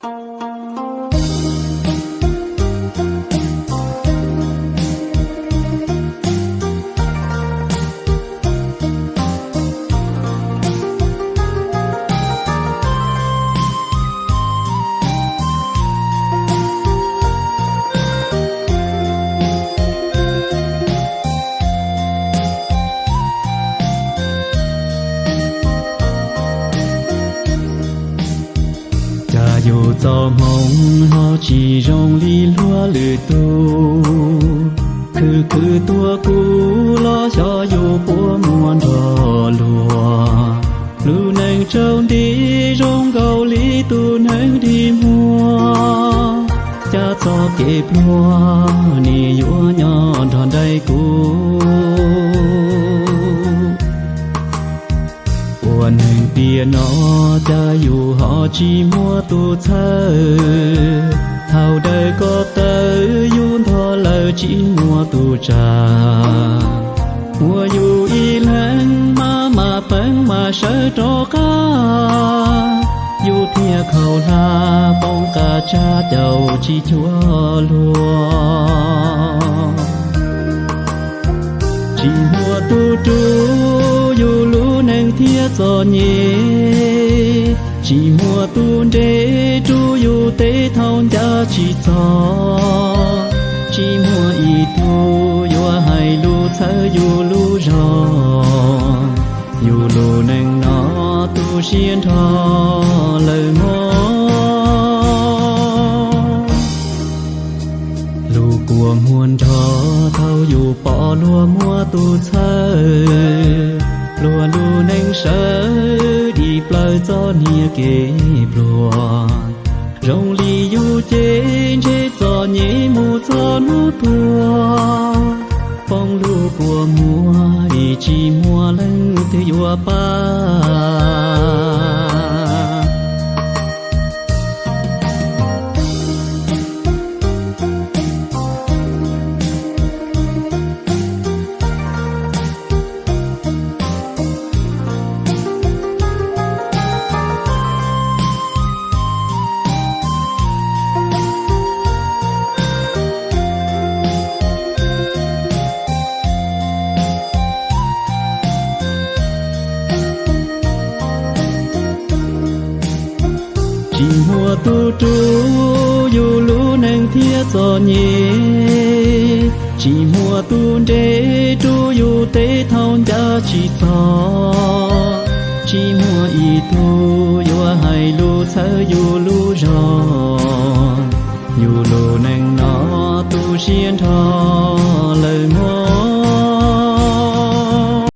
Cas yus txoj hmoo ho tsis zoo li luag lwm tus, khwv khwv tuaj kuv los xyov yus puas muaj nrog luag. Lub neej tsaus nti zoo nkaus li tus neeg dig muag, cas txoj kev pluag nim yuav nyob nrog nraim kuv. Ua neeg tiam no cas yus ho tsis muaj tus txhawj, thaum dawm ko taw yus ntog lawm tsis muaj tus tsa. Ua yus ib leeg maj mam peev mam sawv rov qab, yus thiaj khaus hla poob qab tsag caum tsis cuag luag. Tsis muaj tus rub yus lub neej thiab txom nyem, tsis muaj tus nres rub yus teb thaum ncav tsis txog, tsis muaj ib tug yuav hais lus txhawb yus lub zog. Yus lub neej no tu siab nrho lawm mog. Lub kua muag nrog thaum yus pom luag muaj tus txhawj, luag lub neej sawv dim plaws txoj niag kev pluag. Zoo li yus cev ntshe txom nyem mus txog hnub tuag, poob lub kua muag dim tsis muaj leej twg yuav pab. Tsis muaj tus rub yus lub neej thiab txom nyem, tsis muaj tus nres rub yus teb thaum ncav tsis txog, tsis muaj ib tug yuav hais lus txhawb yus lub zog. Yus lub neej no tu siab nrho